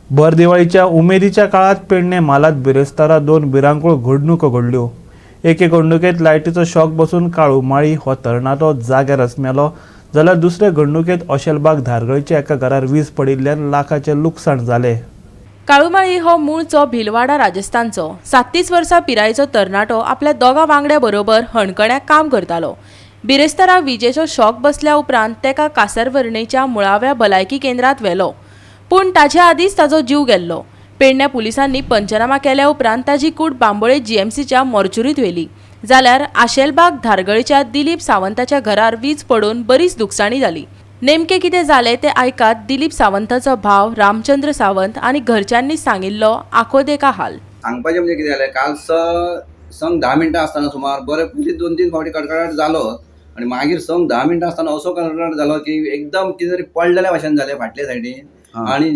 भर दिवाळीच्या उमेदीच्या काळात पेडणे म्हालात बिरेस्तारा दोन भिरांकूळ घडणुको घडल्यो. एके घडणुकेत लायटीचो शॉक बसून काळू माळी हो तरणाटो जाग्यारच मेलो, जाल्यार दुसरे घडणुकेत अशेलबाग धारगळच्या एका घरार वीज पडिल्ल्यान लाखाचें लुकसाण जालें. काळुमाळी हो मूळचो भिलवाडा राजस्थानचो 37 वर्सां पिरायेचो तरणाटो आपल्या दोगां वांगड्या बरोबर हणकण्याक काम करतालो. बिरेस्तारा विजेचो शॉक बसल्या उपरांत तेका कासारवर्णेच्या मुळाव्या भलायकी केंद्रात व्हेलो, पूण ताचे आदींच ताजो जीव गेल्लो. पेडण्या पुलिसांनी पंचनामा केल्या उपरांत ताजी कूड बांबोळे जीएमसीच्या मॉर्च्युरीत व्हेली. जाल्यार आशेलबाग धारगळच्या दिलीप सावंताच्या घरार वीज पडून बरीच लुकसाणी जाली. नेमके कितें जालें तें आयकात दिलीप सावंताचो भाव रामचंद्र सावंत आनी घरच्यांनी सांगिल्लो आकोदे का हाल. सांगपाचें म्हणजे कितें जालें, काल संक 10 मिनटां आसतना सुमार बरें पयलीं 2-3 फावटी कडकडाट जालो आनी मागीर संक 10 मिनटां आसतना असो कडकडाट जालो की एकदम कितें तरी पडलेल्या भाशेन जालें फाटले सायडीन. आनी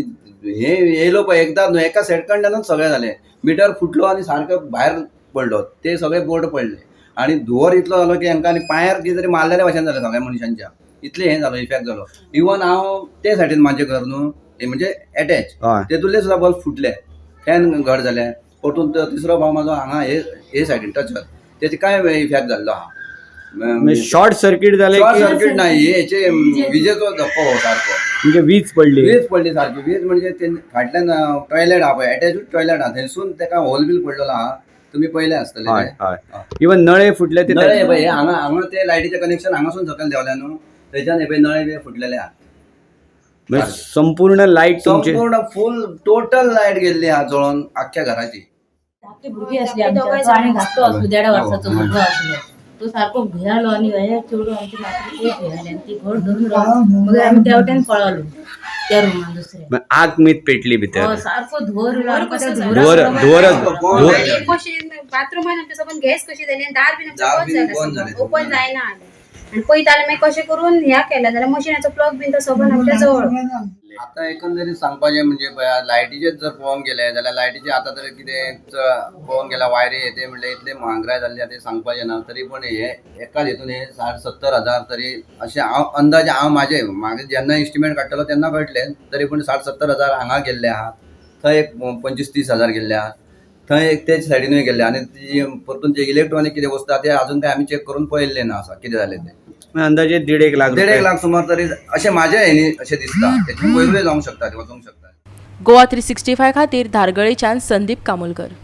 हे येयलो पळय एकदां न्हू, एका सेकंडानूच सगळें जालें. मिटर फुटलो आनी सारको भायर पडलो, ते सगळे बोर्ड पडले आनी धुंवर इतलो जालो की हांकां आनी पांयार कितें तरी मारलेल्या भाशेन जालें सगळ्या मनशांच्या, इतलें हें जालो, इफेक्ट जालो. इवन हांव ते सायडीन म्हाजें घर न्हू हें म्हणजे एटॅच, तेतूंतले सुद्दां बल्ब फुटले, फॅन घट जाले. परतून तो तिसरो भाव म्हाजो हांगा हे हे सायडीन टच जालो, तेचे काय इफेक्ट जाल्लो आहा. म्हणजे शॉर्ट सर्किट जालें शॉर्ट की सर्किट नाही, हेचे विजेचो धक्को हो सारको. म्हणजे वीज पडली. वीज पडली सारकी. वीज म्हणजे ते फाटल्यान टॉयलेट आहा पळय, एटॅच टॉयलेट आहा, थंयसून तेका होल बील पडलेलो आहा, तुमी पयले आसतले ते. हय हय इवन नळे फुटले ते. नळे पळय, हे हांगा हांगा ते लायटीचें कनेक्शन हांगासून सकयल देंवल्या न्हू, थंयच्यान हे पळय नळे बी फुटलेले आहा. म्हणजे संपूर्ण लायट तुमची संपूर्ण फूल टोटल लायट गेल्ली आहा जळोन आख्ख्या घराची. धाकटी भुरगीं आसली आमच्या, तो आनी धाकटो आसलो, 1.5 वर्साचो भुरगो आसलो, तो सारको भियालो आनी हे चेडूं आमचे मात्शें खूब भियालें आनी ती घट धरून रावली. मगीर आमी त्या वटेन पळालो त्या रुमान दुसऱ्या. मग आग मीत पेटली भितर. हय, सारको धुंवर येयलो आमकां त्या धुंवर धुंवरा धुंवर आनी कशी बाथरूमान आमच्या सबंद गॅस कशी जाली आनी दार बीन दार आमचें बीन बंद बंद जालें, जालें. ओपन जायना आलें आनी पयता जाल्यार मागीर कशें करून ह्या केलें जाल्यार मशिनाचो प्लग बीन तो सबंद आमच्या जवळ. आता एकंदरीत सांगपाचें म्हणजे पळय, लायटीचेच जर पळोवंक गेले जाल्यार लायटीचे आतां तर कितें पळोवंक गेल्यार वायरी हे ते म्हणल्यार इतले महागाय जाल्ली आहा, ते सांगपाचें ना. तरी पण हे एकाच हितून हे 60-70 हजार तरी अशें हांव अंदाजे, हांव म्हाजे म्हाका जेन्ना इस्टिमेट काडटलो तेन्ना कळटलें, तरी पूण 60-70 हजार हांगा गेल्ले आहा, थंय एक 25-30 हजार गेल्ले आहा, थंय एक तेच सायडीनूय गेल्ले. आनी ती परतून जे इलेक्ट्रॉनीक कितें वस्तू आहा ते आजून काय आमी चॅक करून पळयल्लें ना आसा कितें जालें तें. मग अंदाजे 1.5 एक लाख 1.5 रुपये. लाख सुमार तरी अशें म्हाजे हेनी अशें दिसता, तेचे वयरूय जावंक शकता, ते वचूंक शकता. गोवा 365 खातीर धारगळेच्यान संदीप कामोलकर.